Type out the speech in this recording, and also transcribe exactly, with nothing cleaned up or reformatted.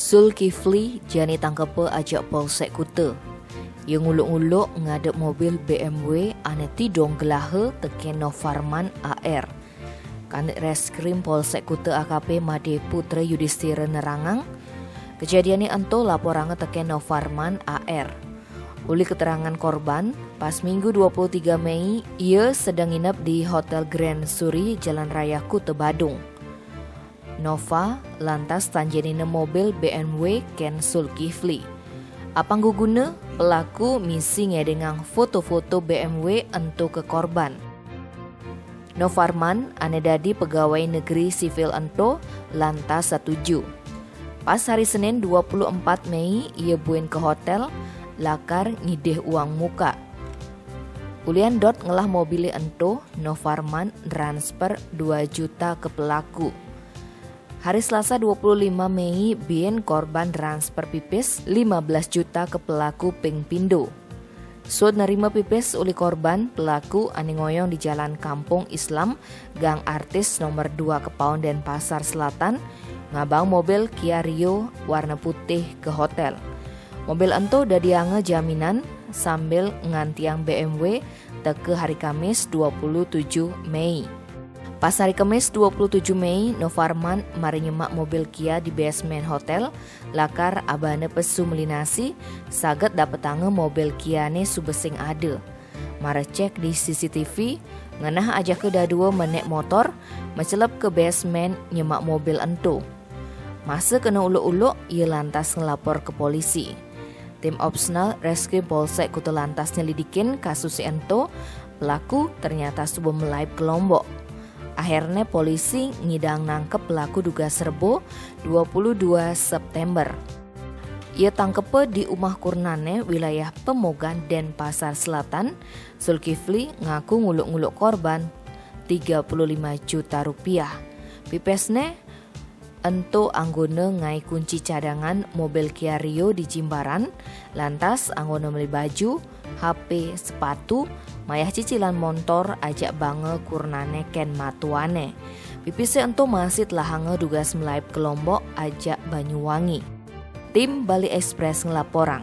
Zulkifli jani tangkepa ajak Polsek Kuta. Ia nguluk-nguluk ngadep mobil B M W ane tidong gelaha teken Novarman A R. Kanit Reskrim Polsek Kuta A K P Made Putra Yudistira nerangang, kejadiane ento laporanga teken Novarman A R. Uli keterangan korban, pas Minggu dua puluh tiga Mei, ia sedang nginep di Hotel Grand Suri, Jalan Raya Kuta Badung. Nova lantas tanjenina mobil B M W ken Zulkifli. Apang guguna, pelaku misi ngedengang foto-foto B M W ento ke korban. Novarman, ane dadi pegawai negeri sivil ento, lantas setuju. Pas hari Senin dua puluh empat Mei, ia buin ke hotel, lakar ngidih uang muka. Ulian dot ngelah mobile ento, Novarman transfer dua juta ke pelaku. Hari Selasa dua puluh lima Mei, buin korban transfer pipis lima belas juta ke pelaku ping pindo. Suud nerima pipis uli korban, pelaku ane ngoyong di Jalan Kampung Islam, Gang Artis nomor dua Kepaon, Denpasar Selatan, ngabang mobil Kia Rio warna putih ke hotel. Mobil ento dadianga jaminan sambil ngantiang B M W teka hari Kamis dua puluh tujuh Mei. Pas hari Kemis dua puluh tujuh Mei, Novarman mara nyemak mobil Kia di basement hotel, lakar abana pesu meli nasi, saget dapetanga mobil Kia-ne suba sing ada. Mara cek di C C T V, ngenah ajaka dadua menek motor, mecelep ke basement nyemak mobil ento. Masa kena uluk-uluk, ia lantas ngelapor ke polisi. Tim Opsnal Reskrim Polsek Kuta lantas nyelidikin kasus ento, pelaku ternyata suba melaib ke Lombok. Akhirnya polisi ngidang nangkep pelaku dugas Rebo dua puluh dua September. Ia tangkepa di umah kurnane wilayah Pemogan, Denpasar Selatan, Zulkifli ngaku nguluk-nguluk korban tiga puluh lima juta rupiah. Pipisne ento anggona ngai kunci cadangan mobil Kia Rio di Jimbaran, lantas anggona meli baju, H P, sepatu, mayah cicilan montor ajak banga kurnane ken matuane. Pipise ento masih telahanga dugas melaib ke Lombok ajak Banyuwangi. Tim Bali Express ngelaporang.